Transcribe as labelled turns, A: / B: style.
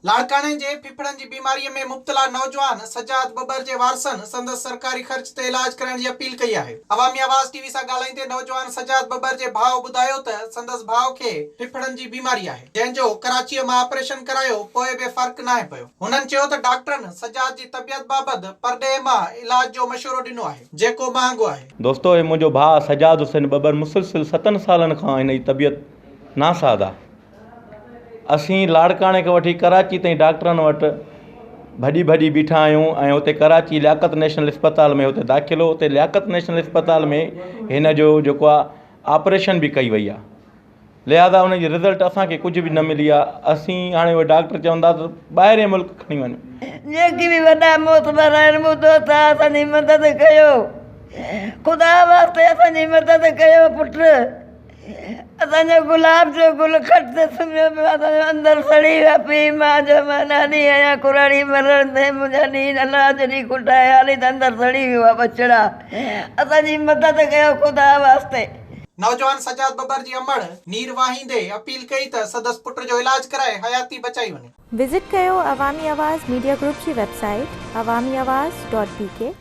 A: لاڙڪاڻي جي ڦڦڙن جي بيماريء ۾ مبتلا نوجوان سجاد ٻٻر جي وارثن سندس سرڪاري خرچ تي علاج ڪرائڻ جي اپيل ڪئي آهي. عوامي آواز ٽي وي سان ڳالهائيندي نوجوان سجاد ٻٻر جي ڀاء ٻڌايو ته سندس ڀاء کي ڦڦڙن جي بيماري آهي، جنهن جو ڪراچيء مان آپريشن ڪرايو پوء به فرق ناهي پيو. هنن چيو ته ڊاڪٽرن سجاد جي طبيعت بابت پرڏيهه مان علاج جو مشورو ڏنو آهي، جيڪو مهانگو آهي.
B: دوستو هي منهنجو ڀاء سجاد حسين ٻٻر مسلسل ستن سالن کان هن جي طبيعت ناساز آ. اسين لاڙڪاڻي کان وٺي ڪراچي تائين ڊاڪٽرن وٽ ڀڄي ڀڄي بيٺا آهيون ۽ اتي ڪراچي لياقت نيشنل اسپتال ۾ اتي داخل هو اتي لياقت نيشنل اسپتال ۾ هن جو جيڪو آهي آپريشن به ڪئي وئي آهي لهٰذا ان جي رزلٽ اسانکي ڪجهه به نه ملي آهي اسين هاڻي اهي ڊاڪٽر چون ٿا ته ٻاهرين ملڪ کڻي وڃو.
C: جيڪي به وڏا معتبر آهن ٻڌو ٿا اسان جي مدد ڪيو خدا واسطي اسان جي مدد ڪيو پٽ. اسان جو گلاب جو گل کٽ تي سمهيو پيو آهي اسان جو اندر سڙي ويو آهي پيء ماء جو مان ڏاڏي آهيان ڪراڙي مرڻ تي منهنجا ڏينهن الله جڏهن کٽائي هالي ته اندر سڙي ويو آهي ٻچڙا اسان جي مدد ڪيو خدا واسطي.
A: نوجوان سجاد ٻٻر جي امڙ نير واهيندي اپيل ڪئي ته سندس پٽ جو علاج ڪرائي حياتي بچائي وڃي.
D: وزٽ ڪيو عوامي آواز ميڊيا گروپ جي website Awami Awaz dot B K.